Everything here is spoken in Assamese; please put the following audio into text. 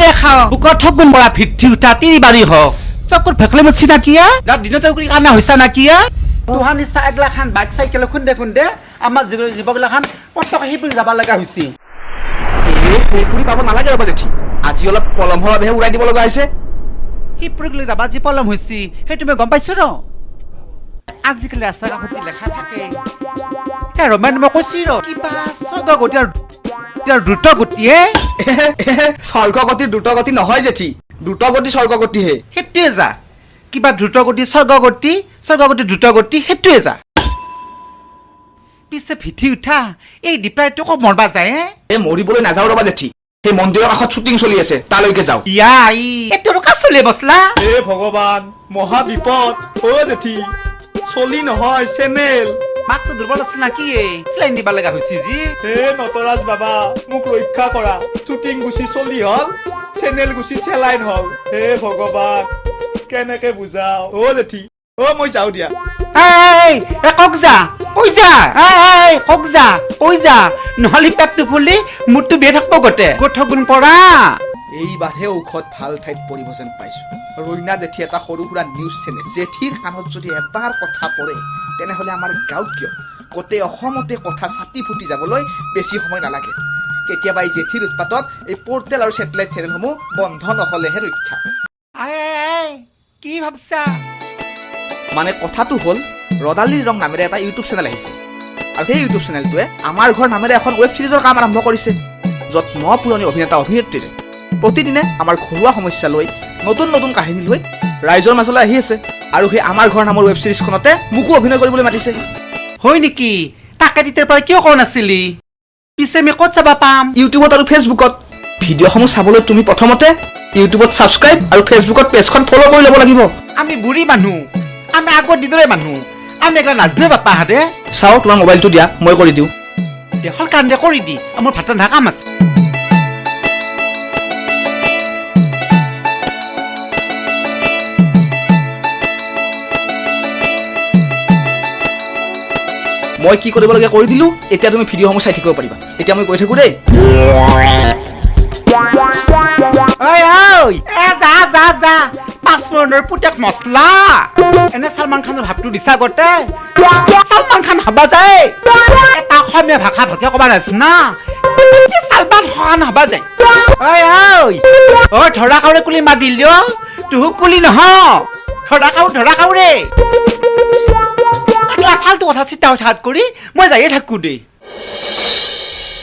দেখাও বুকত ঠগুন পৰা ভিত্তি উঠা তিৰিবাৰী হওক চকুত ভেকলে মুঠছি না কিয়া দিনতে কানা হৈছা না কিয়া তোহাৰ নিচিনা এগলাখান বাইক চাইকেল খুন্দে খুন্দে আমাৰ জীৱগিলাখান পটক সেইবোৰ যাব লগা হৈছে। এই পাব নালাগে ৰ'বা জেঠী, আজি অলপ পলম হোৱাৰ বাবেহে উৰাই দিব লগা হৈছে। সিপুৰীক লৈ যাবা যি পলম হৈছে সেইটো মই গম পাইছো ৰ। আজিকালি ৰাস্তাৰ কাষত যি লেখা থাকে ৰমেন মই কৈছো ৰ, কিবা স্বৰ্গগতি আৰু দ্ৰুত গতিয়ে। স্বৰ্গগতিৰ দ্ৰুতগতি নহয় জেঠী, দ্ৰুতগতি স্বৰ্গগতিহে। সেইটোৱে যা, কিবা দ্ৰুতগতি স্বৰ্গগতি, স্বৰ্গগতি দ্ৰুতগতি, সেইটোৱে যা। পিছে ভিঠি উঠা এই দীপাইটো কম মৰবা যায়। এই মৰিবলৈ নাযাওঁ ৰ'বা জেঠী, সেই মন্দিৰৰ কাষত শ্বুটিং চলি আছে, তালৈকে যাওঁ। ইয়া এইটো কাচলি বসলা। হে ভগৱান, মহা বিপদ। অ জেঠী, চলি নহয় চেনেল। মাকটো দুৰ্বল আছে না কি চেলাইন দিবা লগা হৈছে যি। হে নটৰাজ বাবা, মোক ৰক্ষা কৰা। শ্বুটিং গুচি চলি হ'ল, চেনেল গুচি চেলাইন হ'ল। হে ভগৱান, কেনেকে বুজাও। অ জেঠী, অ মই যাওঁ দিয়া। এই কক যা, কৈ যা, এই কক যা, কৈ যা, নহ'লে পেটটো ফুলি মূৰটো বেয়া থাকিব গোটে গোঠগুণ পৰা। এইবাৰহে ঔষধ ভাল ঠাইত পৰিব যেন পাইছো। ৰইনা জেঠী এটা সৰু সুৰা নিউজ চেনেল, জেঠীৰ কাণত যদি এবাৰ কথা পৰে তেনেহ'লে আমাৰ গাঁৱত কিয় গোটেই অসমতে কথা চাটি ফুটি যাবলৈ বেছি সময় নালাগে। কেতিয়াবা এই জেঠীৰ উৎপাতত এই পৰ্টেল আৰু ছেটেলাইট চেনেলসমূহ বন্ধ নহ'লেহে ৰক্ষা। কি ভাবছা? মানে কথাটো হ'ল, ৰদালিৰ ৰং নামেৰে এটা ইউটিউব চেনেল আহিছে আৰু সেই ইউটিউব চেনেলটোৱে আমাৰ ঘৰ নামেৰে এখন ৱেব ছিৰিজৰ কাম আৰম্ভ কৰিছে, য'ত ন পুৰণি অভিনেতা অভিনেত্ৰীৰে প্ৰতিদিনে আমাৰ ঘৰুৱা সমস্যা লৈ নতুন নতুন কাহিনী লৈ ৰাইজৰ মাজলৈ আহি আছে। আৰু সেই আমাৰ ঘৰ নামৰ ৱেব ছিৰিজখনতে মোকো অভিনয় কৰিবলৈ মাতিছে। হয় নেকি? তাকে তেতিয়াৰ পৰা কিয় কোৱা নাছিলি? পিছে আমি ক'ত চাবা পাম? ইউটিউবত আৰু ফেচবুকত। ভিডিঅ'সমূহ চাবলৈ তুমি প্ৰথমতে ইউটিউবত ছাবস্ক্ৰাইব আৰু ফেচবুকত পেজখন ফ'ল' কৰি ল'ব লাগিব। আমি বুঢ়ী মানুহ, আমি আগৰ দিনৰে মানুহ, আমি এগলা নাজনে বাপাহাতে। চাওঁ, তোমাৰ মোবাইলটো দিয়া, মই কৰি দিওঁ। দেশৰ কান্দে কৰি দি, মোৰ ভাত ৰন্ধা কাম আছে। মই কি কৰিব লাগে কৰি দিলোঁ, এতিয়া তুমি ভিডিঅ'সমূহ চাই থাকিব পাৰিবা। এতিয়া মই গৈ থাকোঁ দেই। ঐ ঐ, এ যা যা যা, পাঁচফোৰণৰ পুতেক মছলা। এনে ছলমান খানৰ ভাৱটো দিছা গোটে, ছলমান খান হবা যায়। এটা অসমীয়া ভাষা ভালকে ক'বা নাজানা, ছলমান খান হবা যায়। ঐ ঐ ঐ, ধৰা কাউৰে কুলি মাত দিল তুহু কুলি নহয়, ধৰা কাউ, ধৰা কাউৰে। ফাল্টু কথা চিন্তা কথাত কৰি মই যায়ে থাকোঁ দেই।